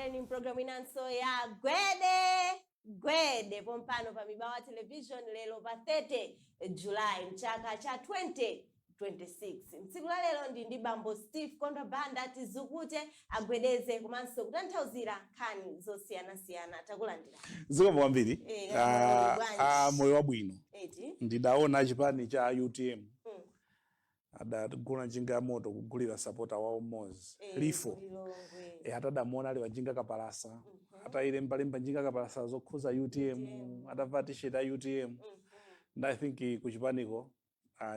Tikulandireni mpulogalamu inanso ya Gwede Gwede pompano pa Mibawa Television, lero pa 30 July mchaka cha 2026. Mtsiku la lero ndi bambo Steve Kondwa Banda, tizukute, agwedeze komanso kutanthauzira nkhani zosiyanasiyana. Takulandira. Zikomo kwambiri. Kaya bwanji? Moyo wabwino. Eti. Ndidaona chipani cha UTM adagula njinga ya moto kugulira sapota wawo mmodzi, Lifo. Lilongwe. Atadamuona ali panjinga kapalasa, atayilembalemba njinga kapalasa zokhuza UTM, atavala T-shirt ya UTM, and I think kuchipaniko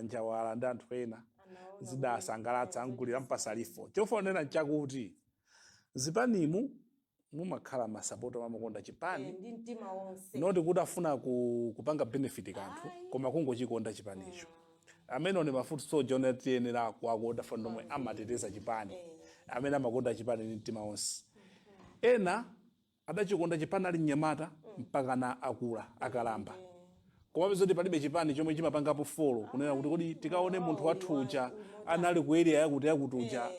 njawala ndi anthu ena Anaona zidasangalatsa, angulira mpasa Lifo. Chofonera nchakuti zipanimu mumakhala masapota amakonda chipani ndi mtima wonse, not kuti afuna kupanga benefit kanthu, Ayi. koma kungochikonda chipanicho. Amene one mafoot soldier one tiyenera kuwakonda fana nomwe amateteza chipani, amene amakonda chipani ndi mtima wonse. Ena adachikonda chipani ali mnyamata mpaka na akula, akalamba, koma pezoti palibe chipani chomwe chimapangapo follow kunena kuti kodi tikaone munthu wathu uja anali ku area yakuti yakuti uja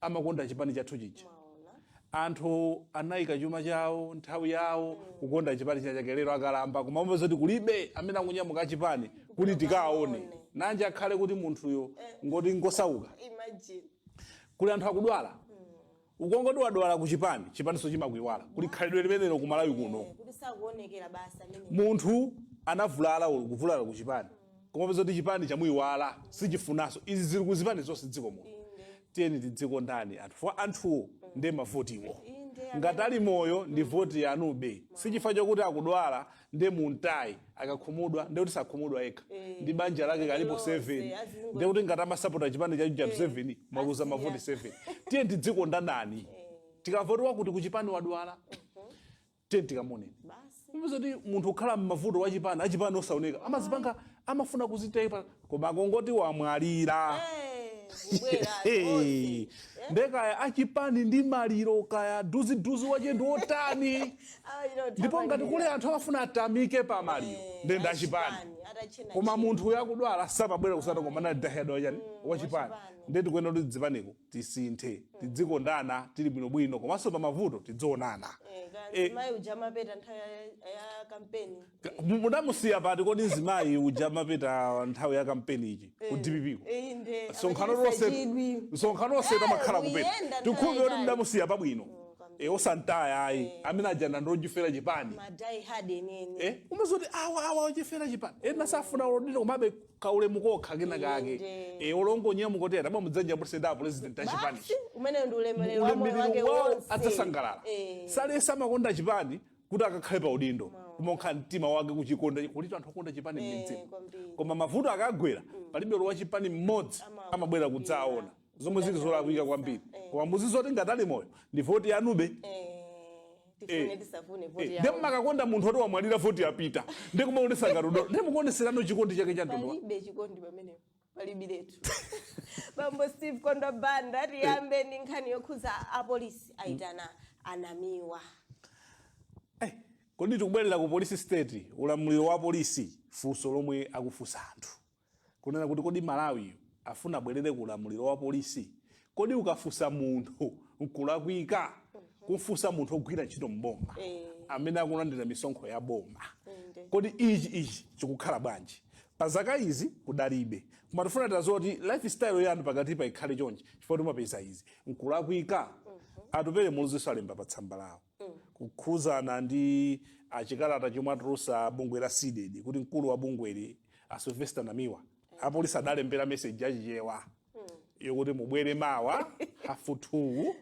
amakonda chipani chathu chija. Maona. Anthu anayika chuma chawo, nthawi yawo, kukonda chipani chake. Lero akalamba, koma umapeza kulibe amene akunyamuka chipani kuti tikaone nanje akhale kuti munthuyo ngoti ngosauka. Imagine. Kuli anthu akudwala, ukongodwadwala ku chipani, chipaniso chimakuiwala. Kuli khalidwe limenelo ku Malawi kuno. Kuti sakuonekera basa amene. Munthu anavulala, ulu kuvulala ku chipani, koma peza kuti chipani chamuiwala, sichifunanso. Izi zili ku zipani zonse dziko muno. Tiyeni tidzikondani anthu, fo anthuwo ndiye mavotiwo. Ngati ali moyo ndi voti yanube, si chifukwa chokuti akudwala ndiye muntayi. Akakhumudwa ndiye kuti sakhumudwa yekha, ndi banja lake kalipo Lonse, 7. Ndiye kuti ngati amasapota chipani chachu cha 7, mwaluza Asiya. mavoti 7. Tiye tidzikondanani. Tikavotiwa kuti kuchipani wadwala, tiye tikamoneni. Basi. Umazoti munthu kukhala mmavuto wa chipani, achipani osaoneka, amazipanga, amafuna kuzitepa, koma akongoti wamwalira, Kubwera onse. Ndekaya achipani ndi maliro, kaya duziduzi wache ndi otani. Ndipo ngati kuli anthu amafuna atamike pa maliro, ndende achipani. Koma munthu uyo akudwala sapabwera kusata, koma nali die-hard wachani? Wachipani. Wachipani. Ndiye tikuyenera kuti dzipaniko tisinthe, tidzikondana tili bwinobwino, komanso pa mavuto tidzionana. Mayi uja amapeta nthawi ya kampeni. Mudamusiya pati kodi mzimayi uja amapeta nthawi ya kampeni ichi ku DPP ko? Inde. Msonkhano lonse, msonkhano lonse tamakhala kupeta. Kuyenda. Tikhulupirira kuti nthawi mudamusiya pabwino. Kwambiri. Osantaya ayi, amene aja ndojifera chipani. Ma die hard enene. Umazoti awa awa ochifera chipani, ena safuna ulodino, komabe kaulemu kokha kena kake. Olongonyamuka kuti atabwa mudzanja president, a president achipani. Basi, umene ndi ulemerero wa moyo wake Ulemerero wawo, wonse. adzasangalala. Salesa amakonda chipani kuti akakhale pa udindo, koma mtima wake kuchikonda. Kulitu anthu okonda chipani m'midzimu. Kwambiri. Koma mavuto akagwera, palibe wa chipani mmodzi amabwera kudzaona, zomwe zili zolakwika kwambiri. Koma muzizoti ngati ali moyo ndi voti yanube. Tifune tisafune, voti Ndi yawo. makakonda munthu oti wamwalira, voti yapita, ndi kumaonesa ngati udo, ndi mukuoneserano chikondi chake cha mtundu Palibe chikondi pamenepo, palibiretu. Bambo Steve Kondwa Banda, tiyambe ndi nkhani yokhuza apolisi aitana anamiwa. Kodi tikubwerera ku police state, ulamuliro wa polisi? Funso lomwe akufunsa anthu kunena kuti kodi Malawiyo afuna abwerere ku ulamuliro wa polisi? Kodi ukafunsa munthu, nkulakwika kumfunsa munthu ogwira ntchito mboma amene akulandira misonkho ya boma, kodi ichi chikukhala bwanji? Pa zaka izi kudalibe, koma tifuna tazoti lifestyle yanu pakatipa ikhale chonchi chifukwa timapeza izi, nkulakwika? Atupele Muluziso alemba pa tsamba lawo kukhuzana ndi achikalata chomwe atulusa bungwe la CDEDI kuti mkulu wa bungweli a Sylvester Namiwa, apolisi adalembera message yachichewa yokuti mubwere mawa 2:30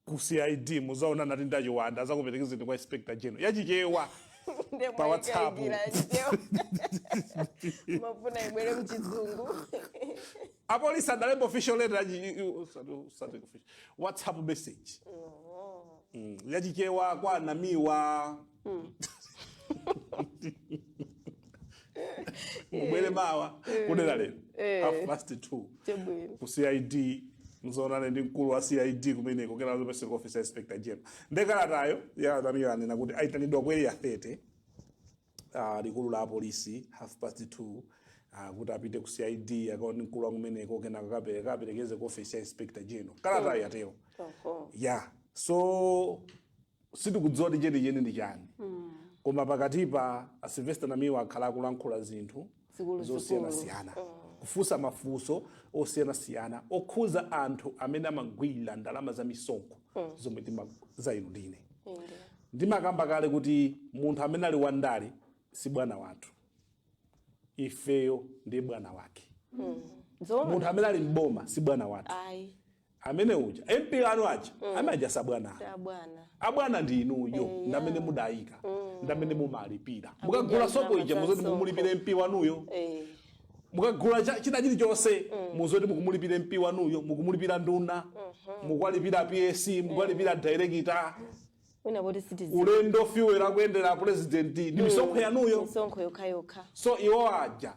ku CID, muzaona nati ndachiwanda azakuperekezeni kwa Inspector General, yachichewa Ndiye pa WhatsApp. mwayikaikira chichewa, mafuna ibwere mchizungu. Apolisi adalemba official letter usati official, WhatsApp message yachichewa kwa Namiwa, mubwere mawa kudera lero 2:30 Chabwino. ku CID, muzaonane ndi mkulu wa CID kumeneko, kena zopeseka office ya Inspector General. Ndekalatayo ya Namiwa anena kuti aitanidwa ku Area 30, likulu la polisi, 2:30, kuti apite ku CID akaone mkulu wa kumeneko, kenaka kaperekeze ku office ya Inspector General. Kalatayo yatero. Oho. Ya. So sitikudziwa kuti chenicheni ndi chani, koma pakatipa a Sylvester Namiwa akhala akulankhula zinthu Zikulu, zikulu. zosiyanasiyana, kufunsa mafunso osiyanasiyana okhuza anthu amene amagwira ndalama za misonkho zomwe za inu ndine. Ndimakamba kale kuti munthu amene ali wandale si bwana wathu, ifeyo ndi bwana wake. Zoona. Munthu amene ali mboma si bwana wathu. Ayi. Amene uja MP anu aja, amene aja sabwana anu. Sabwana. Abwana ndi inuyo, ndamene mudayika, ndamene mumalipira. Mukagula sopo ija, muzoti mukumulipira MP wanuyo. Mukagula china chilichonse, muzoti mukumulipira MP wanuyo, mukumulipira nduna, mukuwalipira PS, mukuwalipira director. Wina poti citizen. Ulendo, fuel akuyendera president ndi misonkho yanuyo. Misonkho yokha yokha. So iwo aja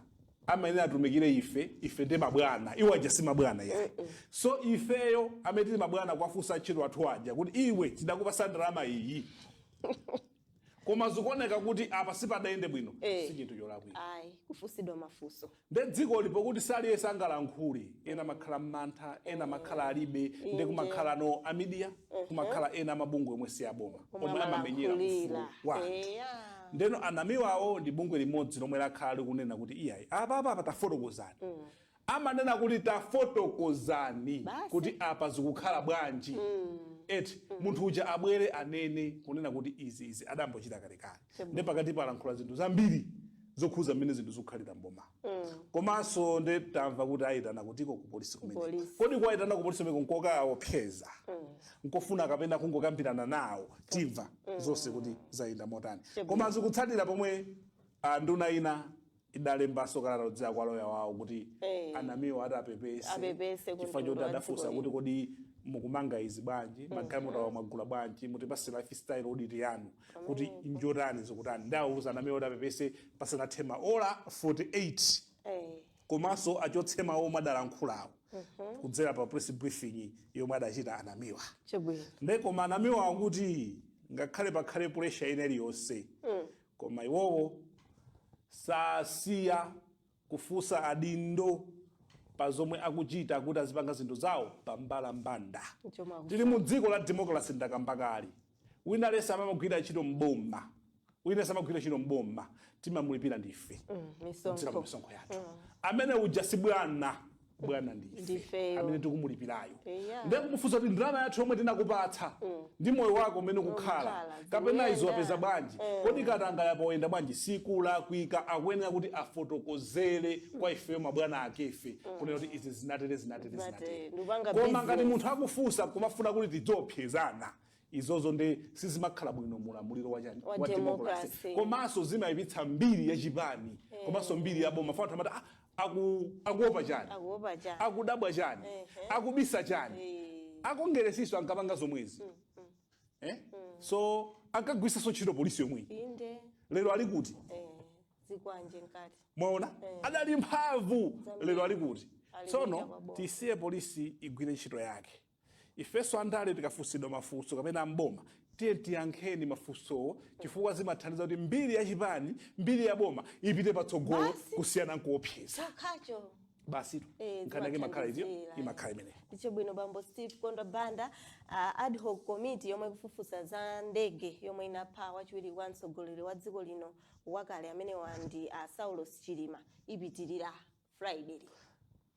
amayenera atumikire ife. Ife ndi mabwana, iwo aja si mabwana yayi. So ifeyo amene tili mabwana kuwafunsa ntchito athu aja kuti, "Iwe, tidakupasa ndalama iyi, koma zikuoneka kuti apa sipadayende bwino," si chinthu cholakwika. Ayi, kufunsidwa mafunso. Nde dziko lipo kuti saliyense angalankhule. Ena makhala mmantha, ena makhala alibe. Nde kumakhala no a media, kumakhala ena amabungwe omwe si aboma omwe amamenyera ufulu wa anthu. Ndeno anamiwawo ndi bungwe limodzi lomwe lakhala likunena kuti, "Iyayi, apa apa tafotokozani." Amanena kuti, "Tafotokozani Basi. kuti apa zikukhala bwanji?" Eti munthu uja abwere anene kunena kuti izi, izi adambochita kalekale. Nde pakati palankhula zinthu zambiri zokhuza mmene zinthu zikukhalira mboma. Komanso nde tamva kuti ayitana kutiko, ku polisi kumene. Polisi. Kodi kuwayitana ku polisi kumene nkokaopseza, nkofuna kapena kungokambirana nawo? Timva zonse kuti zayenda motani. Koma zikutsatira pomwe nduna ina idalembanso kalata kudzera kwa loya wawo kuti anamiwa atapepese Apepese ku chifukwa mtundu choti wa adafunsa dziko. kuti, "Kodi mukumanga izi bwanji? Magalimoto awa mwagula bwanji? Mutipase lifestyle audit yanu kuti njotani, zikutani?" Ndawuza anamiwa kuti apepese pasanathe maola 48, komanso achotse mawu omwe adalankhulawo kudzera pa press briefing yomwe adachita anamiwa. Nde koma anamiwa akuti ngakhale pakhale pressure ina iliyonse, koma iwowo sasiya kufunsa adindo pa zomwe akuchita kuti azipanga zinthu zawo pambalambanda. Chomwe Tili mu dziko la democracy. Ndakamba kale, wina aliyense amagwira ntchito mboma, wina aliyense amagwira ntchito mboma timamulipira ndife kudzera misonkho. pa misonkho yathu. Amene uja si bwana, bwana ndife Ndifeyo. amene tikumulipirayo. Eya. Ndiye kumufunsa kuti ndalama yathu yomwe tinakupatsa ndi moyo wako umene ukukhala Ukukhala, kapena izo zikuyenda. wapeza bwanji, kodi katanga yapo wayenda bwanji, sikulakwika. Akuyenera kuti afotokozere kwa ifeyo mabwana ake ife kunena kuti izi zinatere, zinatere, zinatere. Ndikupanga Koma ngati business. munthu akufunsa kumafuna kuti tidzopsezana, izozo ndi sizimakhala bwino mulamuliro wa chani? Wa Wa democracy. democracy. Komanso zimayipitsa mbiri yachipani komanso mbiri ya boma. Fana amati, "Ah, akuopa chani? Akuopa chani? Akudabwa chani? Akubisa chani?" Akongeresiso ankapanga zomwezi, eh? So ankagwiritsanso ntchito polisi yomweyi. Lero ali kuti? Zikwanje nkati. Mwaona, adali mphamvu, lero ali kuti? Ali kunja Tsono kwa boma. tisiye polisi igwire ntchito yake. Ifenso andale tikafunsidwa mafunso kapena amboma, tiye tiyankheni mafunsowo, chifukwa zimathandiza kuti mbiri ya chipani, mbiri ya boma ipite patsogolo Basi. kusiyana nkuopseza. Chokhacho. Basitu, nkhani yake imakhala itiyo, Zimathandizira. imakhala imeneyo. Chabwino, bambo Steve Kondwa Banda. Ad hoc committee yomwe ikufufuza za ndege yomwe inapha wachiwiri kwa mtsogoleri wa dziko lino wakale, amene ndi Saulos Chilima, ipitirira Friday.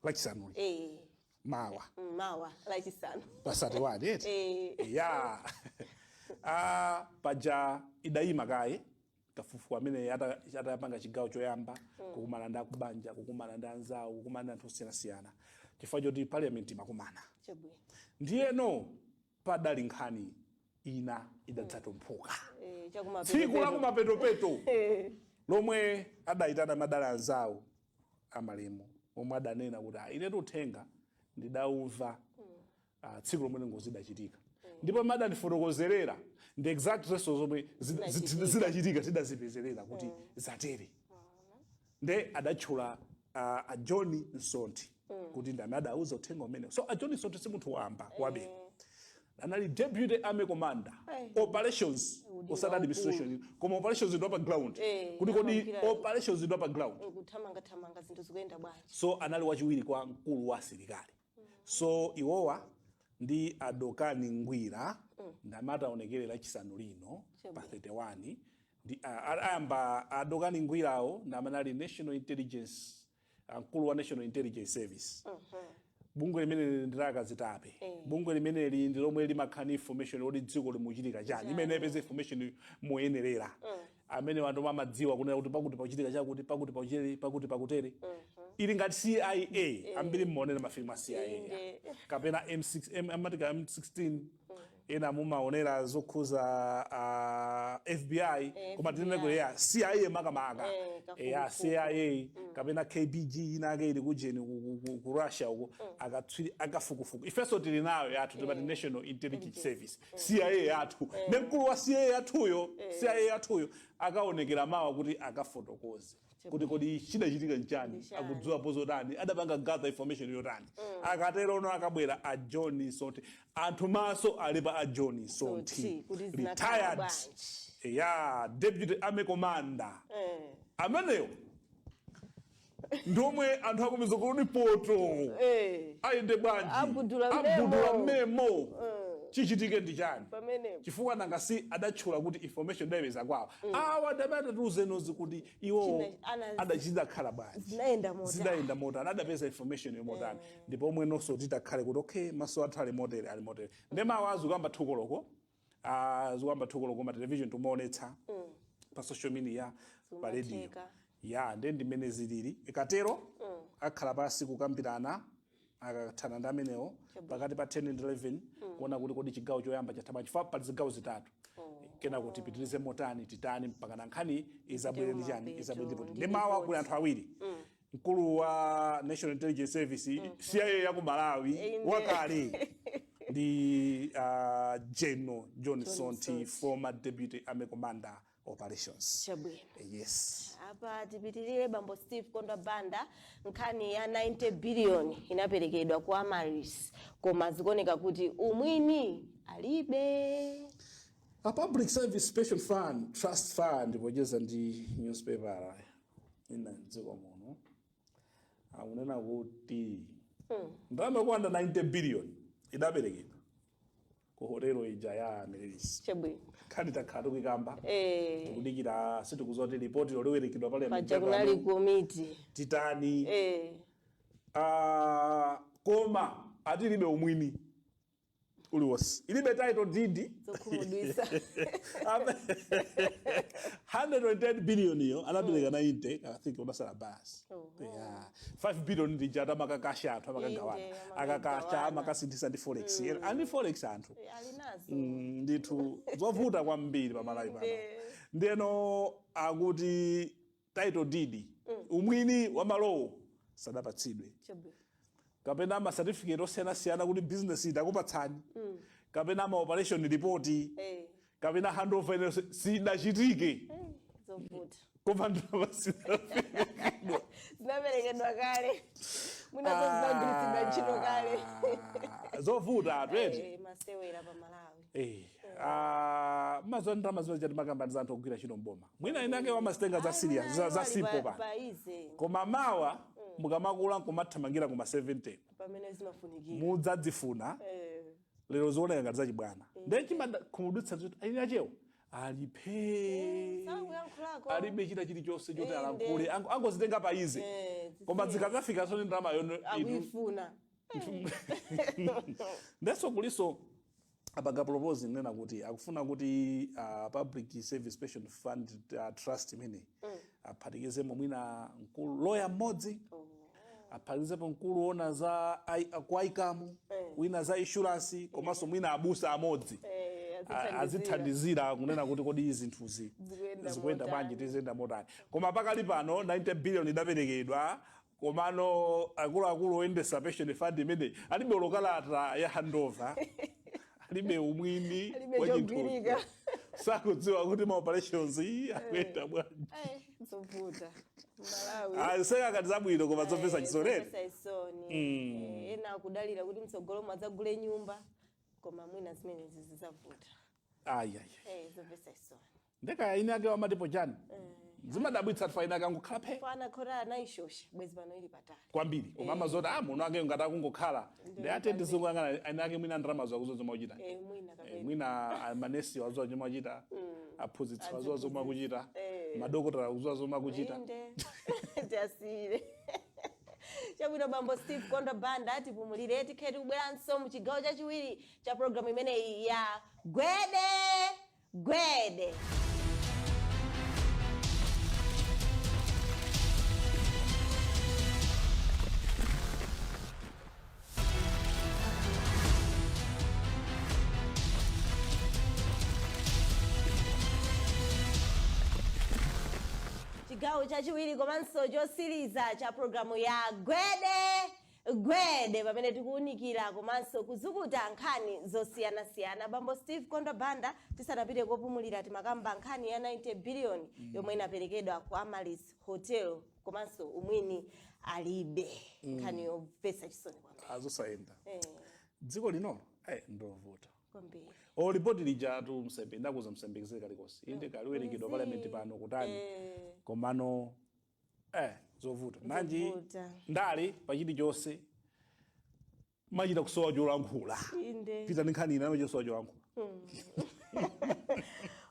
Lachisanuli? Mawa. Mawa Lachisanu. Pasati wani eti? Eh. Ya, paja idayima kaye kafukufuku amene atapanga chigawo choyamba, kukumana ndi akubanja, kukumana ndi anzawo, kukumana ndi anthu osiyanasiyana, chifukwa choti parliament imakumana. Ndiyeno padali nkhani ina idadzatumphuka chakumapeto. Tsiku la kumapetopeto lomwe adayitana madala anzawo amalemu omwe adanena kuti, "Ah, inetu uthenga ndidawumva tsiku lomwe ngozi idachitika, ndipo madandifotokozerera ndi exact reso zomwe Zidachitika. zidachitika, tidazipezerera kuti zatere." Nde adatchula a John Nsonthi kuti ndi amene adauza uthenga umenewo. So a John Nsonthi si munthu wamba wabeni, anali deputy army commander operations, osati administration, koma operations ndo pa ground. Kuti kodi operations ndo pa ground. Kuthamangathamanga, zinthu zikuyenda bwanji. So anali wachiwiri kwa mkulu wa asilikali. So iwowa ndi adokani Ngwira. Ndamati aonekere Lachisanu lino pa 31 ndi ayamba adokani ngwirawo, ndamene ali National Intelligence, mkulu wa National Intelligence Service. Bungwe limene ndi lakazitape. Bungwe limeneli ndi lomwe limakhala ndi information yoti dziko limuchitika chani, imene ipeze information moyenerera. Amene anthu amadziwa kunena kuti pakuti pakuchitika chakuti, pakuti pakuchitika, pakuti pakutere. Ili ngati CIA. Ambiri mmaonera mafilimu a CIA. Inde. Kapena M6, M, amatika M16. Ena mumaonera zokhuza FBI, koma tinene kuti ya CIA makamaka. Kafukufuku. Ya CIA kapena KGB inake ili kujeni ku Russia uko, akatswiri akafukufuku. Ifenso tili nayo yathu, timati National Intelligence Service, CIA yathu. Ne mkulu wa CIA yathuyo, CIA yathuyo akaonekera mawa kuti akafotokoze kuti kodi chidachitika nchani, Nchani. akudziwapo zotani, adapanga gather information yotani. Akatero ono akabwera a John Sonti. Anthu maso ali pa a John Sonti. Sonti, kuti zinakhala Retired bwanji. Ya deputy army commander. Ameneyo ndomwe anthu akumiza kuti poto ayende bwanji? Abudula Abudula memo. Memo, chichitike ndi chani? Pamenepo. Chifukwa nanga si adatchula kuti information idayipeza kwawo awa? Adabata kuti iwo adachidakhala bwanji? Zinayenda motani? Zidayenda motani? Adapeza information yomotani? Ndipo omwe nonso titakhale kuti okay, maso athu ali motere, ali motere. Ndi mawa azikuyamba 2 koloko, azikuyamba 2 koloko ma television tumaonetsa, pa social media, pa radio. Zimatheka. Ya, ndiye ndimene zilili. Ikatero akhala pasi kukambirana, akathana ndi amenewo pakati pa 10 and 11 kuona kuti kodi chigawo choyamba chatha bwanji, chifukwa pali zigawo zitatu. Kenako tipitirize motani, titani mpaka na nkhani izabwere ndi chani, Mapeto, izabwere ndipo ndi ndi mawa ripoti. kuli anthu awiri, mkulu wa National Intelligence Service, CIA ya ku Malawi wakale, ndi General John Sonti, Sonti. former deputy army commander operations. Chabwino. Yes. Apa tipitirire, bambo Steve Kondwa Banda. Nkhani ya 90 billion inaperekedwa kwa Amaryllis, koma zikuoneka kuti umwini alibe. A Public Service Pension Fund Trust Fund, pocheza ndi newspaper ina mdziko muno, akunena kuti ndalama yokwana 90 billion idaperekedwa ku hotelo ija ya Amaryllis. Chabwino. Nkhani takhala tikuyikamba, tikudikira, sitikuziwa kuti ripoti loliwerekedwa pale Paja kunali komiti. Titani? Ah, koma atilibe umwini uliwonse, ilibe title deed. Zokhumudwitsa. 110 billion iyo anapereka 90, I think unasala basi. Oho. Yeah, 5 billion ndija amakakasha anthu, amakagawana. Inde, Akakasha, amakagawana. amakasinthisa ndi forex, ani forex anthu. Ali nazo. Ndithu zovuta kwambiri pamalawi pano. Ndiyeno akuti title deed, umwini wa malowo, sadapatsidwe, kapena ama certificate osiyanasiyana kuti business itakupatsani, kapena ama operation report, kapena handover inenso sidachitike. Zovuta. Koma ndalama zinaperekedwa. Zinaperekedwa kale, mwinazo zinagwiritsidwa ntchito kale. Ah, zovuta atweti. Masewera pa Malawi. Eh, mazo ndalama zimene chati makambani za anthu ogwira ntchito mboma, mwina inake wamazitenga za serious, za simple pano. Paize. Koma mawa mukamakula nkumathamangira kuma 70, Pamene zimafunikira. Mudzadzifuna. Lero zioneka ngati zachibwana, ndiye chimakhumudwitsa kuti aini achewo alipe Sakuyankhulako. alibe china chilichonse choti Inde. alankhule. Angozitenga paize. Koma zikadzafika soni ndalama yono Akuifuna. Ndenso kuliso apanga propose nena kuti akufuna kuti Public Service Pension Fund Trust imene aphatikizemo mwina mkulu loya mmodzi, aphatikizepo mkulu wona za ku ICAM, wina za insurance, komanso mwina abusa amodzi. Azithandizira. Azithandizira kunena kuti kodi zinthuzi Zikuyenda zikuyenda motani. bwanji, tiziyenda motani. Koma pakali pano 90 billion idaperekedwa, komano akuluakulu oyendesa pension fund imene alibe lokalata ya handover, alibe umwini Alibe wa chinthucho. chogwirika. Sakudziwa kuti ma operations akuyenda bwanji. Zovuta Malawi. Seka kati zabwino, koma zomvetsa chisoni. Zomvetsa chisoni. Ena akudalira kuti mtsogolo mwadzagule nyumba, koma mwina zimenezi zidzavuta. Ayi ayi. Zomvetsa chisoni. Ndekaya ine ake wamatipo chani. Zimadabwitsa faina akangokhala phe. Fana khora anayishosha bwezi pano ili patali. Kwambiri, koma amazoti a muno ake ngati akungokhala ndi ate ndizikuyang'ana ene ake, mwina ndalama zakuzo zomwe akuchita. Mwina kapena. Mwina manesi wazuwa zomwe akuchita, aphunzitsi wazuwa zomwe akuchita, madokotala akuzuwa zomwe akuchita. Inde tiyasire. Chabwino, bambo Steve Kondo Banda, tipumulire, tikheti kubweranso mu chigawo chachiwiri cha programu imeneyi ya Gwede Gwede. Chigawo chachiwiri komanso chosiriza cha programu ya Gwede Gwede, pamene tikuwunikira komanso kuzukuta nkhani zosiyanasiyana. Bambo Steve Kondo Banda, tisanapite kopumulira timakamba nkhani ya 90 billion yomwe inaperekedwa ku Amaryllis Hotel komanso umwini alibe. Nkhani yomvetsa chisoni kwambiri. Azosayenda. Dziko lino ndovuta. Kwambiri. O ripoti lija tu msembe ndakuza msembekeze kalikonse inde kaliwerengedwa parliament pano kutani. Komano zovuta nanji. Zovuta. Ndale pachilichonse machita kusowa cholankhula. Pita ndi nkhani ina, machita kusowa cholankhula.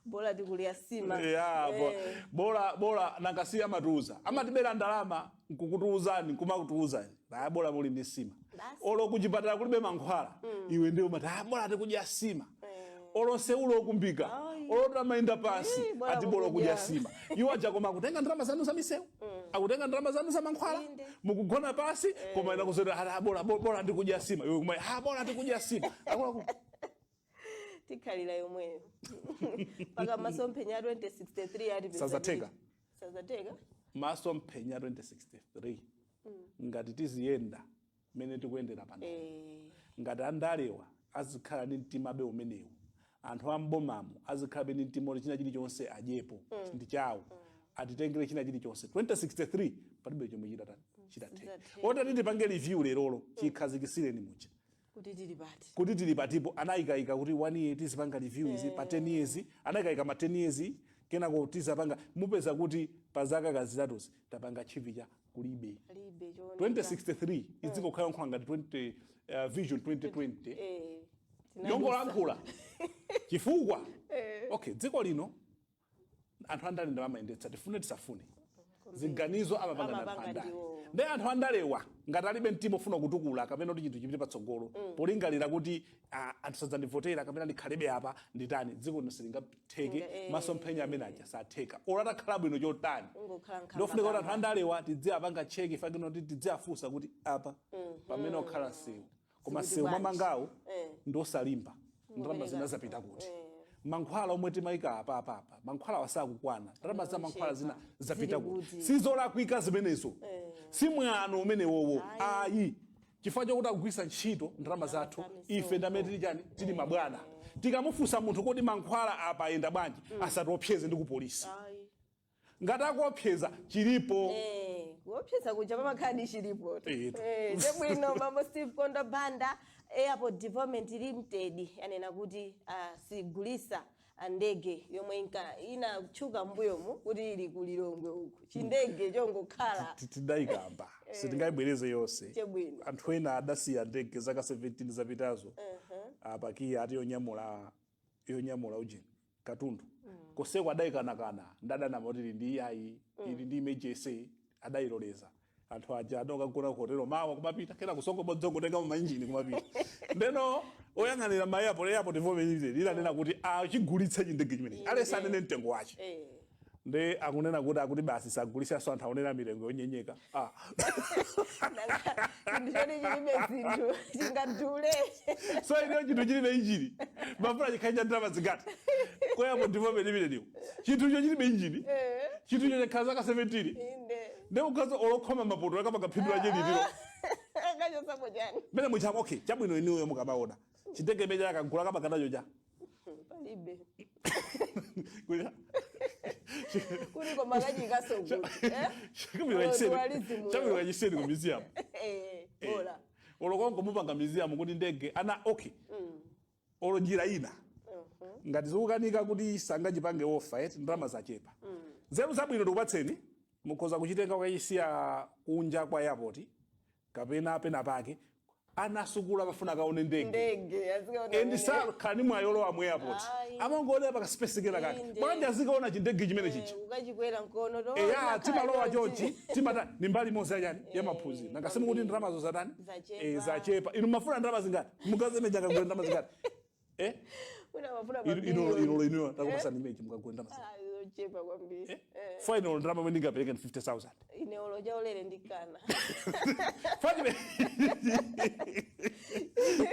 Bola tikulya sima. Ya, bola bola nakasiya amatiuza, amatibera ndalama nkukutuuzani, nkumakutuuzani, ah, bola muli ndi sima. Basi. Olo kuchipatala kulibe mankhwala, iwe ndiwe umati, ah, bola tikudya sima. Olo nseulo okumbika, Ai. olo tamayenda pansi, Ii, bola ati bola kukudya. kudya sima. Iwo aja koma akutenga ndalama zanu za misewu, akutenga ndalama zanu za mankhwala, mukugona pasi, koma ina kuzoti, ah, bola bola ndikudya sima. Iwe kuma, ah, bola ndikudya sima. Akuluakulu. Tikhalira yomweyo mpaka masomphenya a 2063 ati. Sazateka. Sazateka. Masomphenya 2063, ngati tiziyenda mmene tikuyendera pano, ngati andalewa azikhala ndi mtimabe umenewu, anthu ambomamo azikhalabe ndi mtima oti china chilichonse adyepo ndi chawo, atitengere china chilichonse, 2063 palibe chomwe chitatani chitatheka. Chitateka. Otati tipange review lerolo chikhazikisireni muja kuti tili pati. Kuti tili patipo. Anayikayika kuti 1 year tizipanga review izi, pa 10 years anayikayika ma 10 years, kenako tizapanga, mupeza kuti pa zaka kazitatuzi tapanga chivi cha kulibe. Palibe chooneka. 2063 idzingokhala nkhula ngati 20 vision 2020 tinadusa. Yongolankhula chifukwa, okay, dziko lino anthu andale ndi amayendetsa, tifune tisafune, ziganizo amapanga ndi anthu Amapanga andale. ndiwo. Ndi anthu andalewa ngati alibe mtima ofuna kutukula kapena kuti chinthu chipite patsogolo, polingalira kuti, ah, anthu sadzandivotera kapena ndikhalebe apa nditani, dziko lino silingatheke. Masomphenya amene aja satheka olo atakhala bwino chotani. Ungokhala Ndofunika kuti anthu nkhamba. andalewa tidziapanga check fakino, kuti tidziafunsa kuti apa pamene okhala nsewu, koma Sikuti nsewu bwanji. mwamangawo ndosalimba, ndalama zina zapita kuti? Mankhwala omwe timayika apa apapa, mankhwala wasakukwana, ndalama za mankhwala zina zapita Zili kuti? kuti? Sizolakwika zimenezo, si mwano umenewowo ayi, chifukwa chokuti akugwiritsa ntchito ndalama zathu. Za misonkho. Ife ndamene tili chani, tili mabwana. Tikamufunsa munthu kuti mankhwala apa ayenda bwanji, asatiopseze ndi kupolisi. Ayi. Ngati akuopseza, chilipo. Kuopseza kuja pamakhadi chilipo. Etu. Chabwino, bambo Steve Kondo Banda, Airport Development Limited yanena kuti sigulisa ndege yomwe inatchuka mbuyomu kuti ili ku Lilongwe uku, chindege chongokhala. Tidayikamba, sitingayibwereze yonse. Chabwino. Anthu ena adasiya ndege zaka 17 zapitazo apakiya ati yonyamula ujeni katundu koseko, adayikanakana ndadanama kuti ili ndi iyayi, ili ndi emergency, adayiloleza. Anthu aja adokagona ku hotelo, mawa kumapita kena kusongo bodzongotenga mainjini kumapita. Ndeno oyang'anira ma Airport Development Limited ilanena kuti achigulitse chindege chimenechi, alesi anene mtengo wache. Ndi akunena kuti akuti basi sagulisanso, anthu akunena mitengo yonyenyeka, ah. Nanga chinthu choti chilibe zinthu chingadule? So ino chinthu chilibe injini, mafuna chikhale cha ndalama zingati ku Airport Development Limited iwo? Chinthucho chilibe injini, chinthucho chakhala zaka 17. Ndi kukhaza olokhoma mapoto akamakaphindula chelitiro. Akachosapo chani? Mene muchama, okay, chabwino, inuyo mukamaona chindege imene akagula kamakanacho cha Palibe. Kuya. Kuli koma kachikaso kuti Chabwino kachiseni. Dualism. Chabwino kachiseni ku museum. Bola. Olokongo mupanga museum kuti ndege ana, okay, olo njira ina, ngati zikukanika kuti sangachipange offer eti ndalama zachepa. Nzeru zabwino tikupatseni, mukhoza kuchitenga kukachisiya kunja kwa airport kapena pena pake. Ana asukulu amafuna akaone ndege. Ndege azikaona. And sakhala ni mwayolowa mu airport. Ayi. Amangoonera paka space kena kake. Bwanji azikaona chindege chimene chicha? Ukachikwera mkono to. Eya, timalowa chonchi, timata ni mbali imodzi yachani, ya maphunziro. Nakasimu kuti ndalamazo zatani? Zachepa. Zachepa. Inu mafuna ndalama zingati? Mukazeme chakagula ndalama zingati? Una mafuna Inu inu mabiliyoni. inu inu takupasani imeji, mukagula ndalama zingati? Ah, zochepa kwambiri. Final ndalama imene ndingapereke ndi 50,000. Ine oloja ulere ndikana. Fachime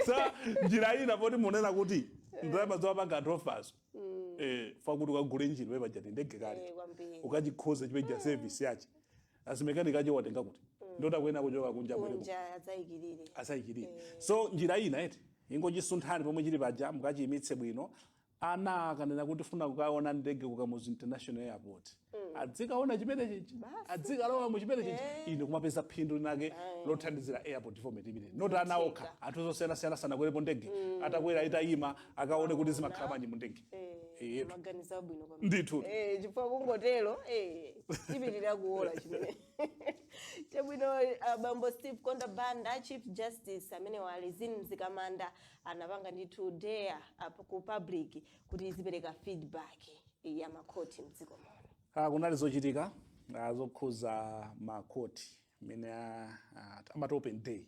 sa njira ina poti munena kuti ndalama zowapanga anthu ofazo, fakuti ukagule injini wepaja ni ndege kale. Kwambiri. Ukachikhoza chimeja service yache, asimekanika ache watenga kuti ndotakwena kuchoka kunja bwere. Kunja adzayikirire. Asayikirire. So njira ina eti ingochisunthani pomwe chili paja, mukachiyimitse bwino. Ana akanena kuti funa kukaona ndege ku Kamuzu International Airport, adzikaona chimene chichi, adzikalowa mu chimene chichi. Ine kumapeza phindu linake lothandizira airport development imene not ana okha, anthu zosiyanasiyana sanakwerepo ndege, atakwera itayima akaone kuti zimakhala bwanji mu ndege. Maganizo abwino kwambiri. Ndithu. Chifukwa kungotero tipitirira kuola chimene chabwino. Bambo Steve Konda Banda, Chief Justice amene wa Rizine Mzikamanda, anapanga ndithu dare apo ku public kuti izipereka feedback ya makhoti mdziko muno. Kunali zochitika zokhuza makhoti imene amati open day.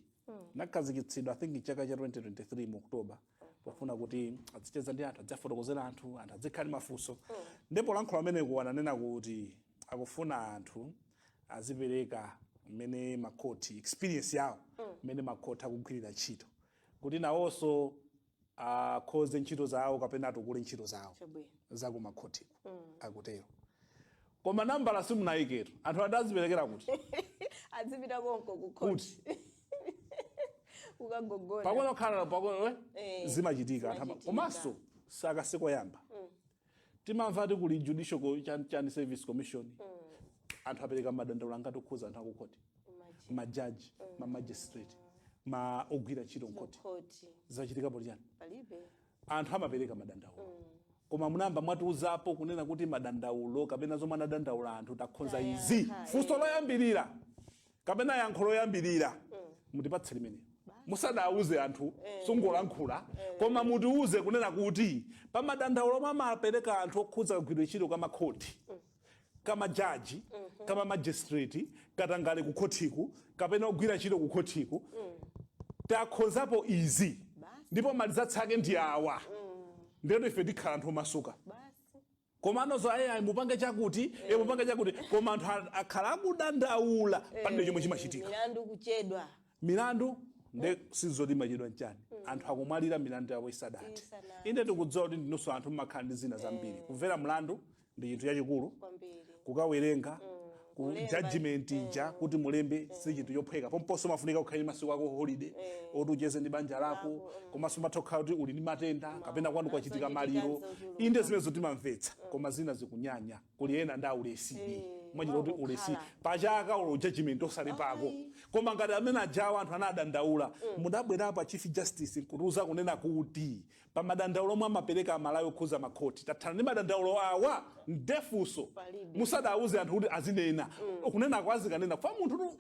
Nakhazikitsidwa, I think, chaka cha 2023 mu October, pofuna kuti azicheza ndi anthu, adzafotokozera anthu, anthu adzikhala ndi mafunso. Ndipo lankhula ameneko ananena kuti akufuna anthu azipereka mmene makhoti, experience yawo, mmene makhoti akugwirira ntchito, kuti nawonso akhoze ntchito zawo kapena atukule ntchito zawo zakumakhotiko, akutero. Koma nambala simunayiketu. Anthu adaziperekera kuti? Azipita konko ku khoti kukagogoda. Pakono khala pakono. Zimachitika anthu Zimachitika. Komanso saka sikoyamba timamva ati kuli judicial chani service commission, anthu apereka madandaulo angati okhuza anthu akukhoti? Imagine. Majaji, ma magistrate, ma ogwira ntchito mkhoti. Khoti. Zachitikapo chani? Palibe. Anthu amapereka madandaulo, koma munamba mwatiuzapo kunena kuti madandaulo kapena zomwe anadandaula anthu takhonza izi? Funso loyambirira kapena yankho loyambirira mutipatse limene musadauze anthu, sungolankhula, koma mutiuze kunena kuti pa madandaulo omwe amapereka anthu okhudza kagwiridwe ntchito kamakhoti, kamajaji, kama magistrate, katangale kukhotiku kapena ogwira ntchito kukhotiku, takhonzapo izi ndipo maliza ake ndi awa, ndiyeno ife tikhala anthu omasuka. Basi. Koma anozo ayi, mupange chakuti, mupange chakuti, koma anthu akhala akudandaula, palibe chomwe chimachitika. Milandu kuchedwa. Milandu nde sizoti machedwa nchani, anthu akumwalira milandu yawo isadati. Isanati. Inde, tikudziwa kuti ndinunso anthu mmakhala ndi zina zambiri. Kumvera mlandu ndi chinthu chachikulu. Kwambiri. Kukawerenga ku Kulemba. judgment ija kuti mulembe si chinthu chophweka. Pomponso mafunika kukhale masiku ako holiday oti ucheze ndi banja lako, komanso umatha kukhala kuti uli ndi matenda kapena kwanu kwachitika zochitika maliro. zochuluka. Inde, zimenezo timamvetsa, koma zina zikunyanya. Kuli ena ndi aulesidi, mwachita kuti ulesi Wangokhala. pachaka ulo judgment osalembako. Koma ngati amene ajawa anthu anadandaula, mudabwera pa Chief Justice nkutiuza kunena kuti pa madandaulo omwe amapereka Amalawi okhuza makhoti tathana ndi madandaulo awa, ndefunso. Palibe. Musadauze anthu kuti azinena, kunenako azikanena fa munthu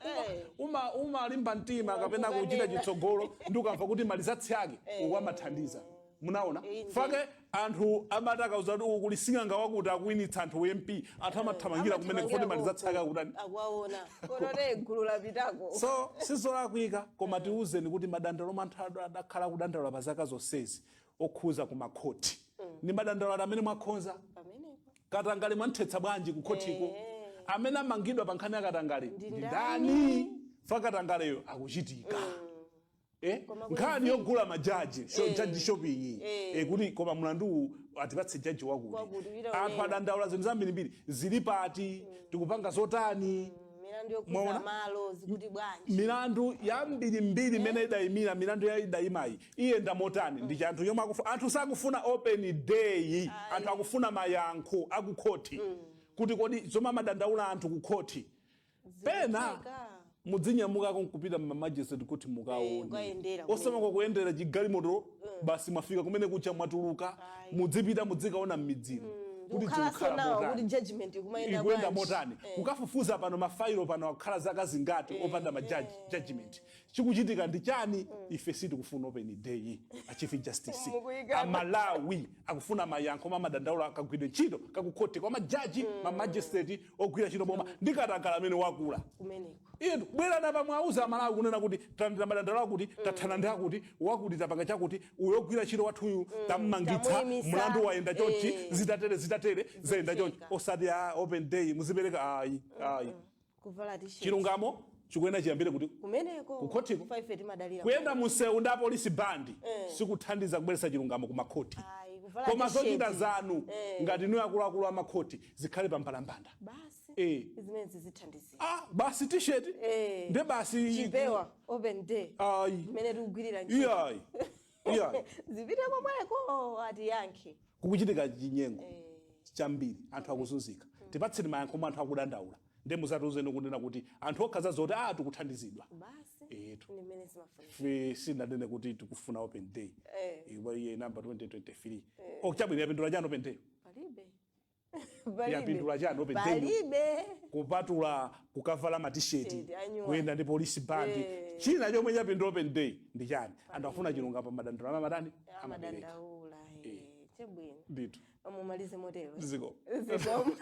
umalimba mtima kapena kuchita Kukanena. chitsogolo ndi ukamva kuti malizatsi ake uku amathandiza. Munaona Inde. fake anthu amati akauza kuti uku kuli sing'anga wakuti akuwinitsa anthu MP, anthu amathamangira kumene kufoti malizatsi ake akutani? Akuwaona konote gulu lapitako. So sizolakwika, koma tiuzeni kuti madandaulo omwe anthu adakhala kudandaula pa zaka zonsezi okhuza ku makhoti ndi madandaulo ati amene mwakhonza? Pamenepo. Katangale mwanthetsa bwanji kukhotiko? Amene amangidwa pa nkhani ya katangale Ndi ndi ndani? ndani? Fa katangaleyo akuchitika. Koma Nkhani yogula majaji, judge shopping, kuti koma mlanduwu atipatse jaji wakuti. Wakuti, wina Anthu unena. adandaula zinthu zambirimbiri. Zili pati? Tikupanga zotani? Milandu yokhuza Mwaona? malo zikuti bwanji? Milandu yambirimbiri imene idayimira, milandu ya idayimayi iyenda motani? Ndi chanthu chomwe anthu sakufuna open day, anthu akufuna mayankho akukhoti kuti kodi zomwe amadandaula anthu kukhoti pena Zikutheka. Mudzinyamukako nkupita mmamagistrate kuti mukaone. Kukayendera. Osamako kuyendera chigalimoto basi, mwafika kumene kucha mwatuluka. Ayi. Mudzipita, mudzikaona m'midzimu. Kuti Ndikukhalanso zikukhala nawo motani. kuti judgment ikumayenda Ikuyenda bwanji. motani? Kukafufuza pano, mafailo pano akukhala zaka zingati opanda ma judgment? Chikuchitika ndi chani? Ife sitikufuna open day a Chief Justice. Mukuyikana. Amalawi akufuna mayankho ma madandaula akagwidwe ntchito kakukhoti kwa majaji, ma magistrate ogwira ntchito boma ndi katangale amene wakula. Kumeneko. Iye bwera napa, mwauza Amalawi kunena kuti talandira madandaulo akuti, tathana ndi akuti, wakuti tapanga chakuti, uyo ogwira ntchito wathuyu tammangitsa, Tamuyimisa. mlandu wayenda chonchi, zitatere zitatere, zayenda chonchi. Zotheka. Osati a open day muzipereka, ayi, ayi. Kuvala t-shirt. Chilungamo chikuyenda chiyambire kuti? Kumeneko. Kukhotiko. Ife timadalira. Kuyenda munsewu ndi apolisi band sikuthandiza kubweretsa chilungamo ku makhoti. Ayi, kuvala Koma t-shirt. zochita zanu ngati niyo akuluakulu amakhoti zikhale pambalambanda. Basi. Zimene zithandizira. Ah, basi t-shirt nde basi. Chipewa open day. Ayi. Imene tikugwirira ntchito. Iyayi, iyayi. Zipite komweko, atiyankhe. Kukuchitika chinyengo chambiri, anthu akuzunzika. Tipatseni mayankho omwe anthu akudandaula, nde muzatiuzeni kunena kuti anthu okhaza zoti a tikuthandizidwa. Basi. Etu. Ndi mmene zimafunika. Ife sinanene kuti tikufuna open day. Iwe iye namba 2023 oh, chabwino, yapindula chani open day? Palibe. Yapindula chani open day? Palibe. Kupatula kukavala matisheti, T-shirt, anyuwa. kuyenda ndi police band, china chomwe chapindula open day ndi chani? Anthu afuna chilungamo pa madandaulo amamatani, amapereka. Amadandaula, chabwino. Ndithu. Mumalize motero. Ziko. Zikomo.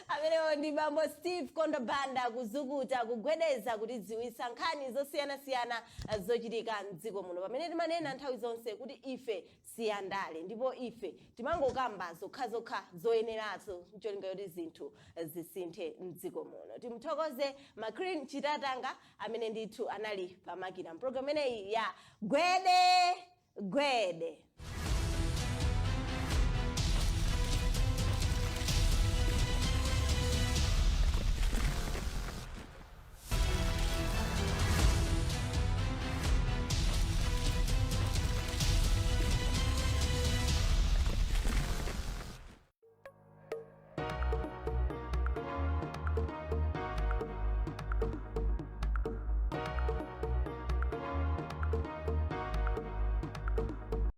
Amenewo ndi bambo Steve Kondobanda, kuzukuta, kugwedeza, kutidziwitsa nkhani zosiyanasiyana zochitika mdziko muno, pamene timanena nthawi zonse kuti ife siyandale ndipo ife timangokamba zokhazokha zoyenerazo ncholinga yoti zinthu zisinthe mdziko muno. Timuthokoze Macrin Chitatanga amene ndithu anali pamakina mpulogalamu imeneyi ya Gwede Gwede.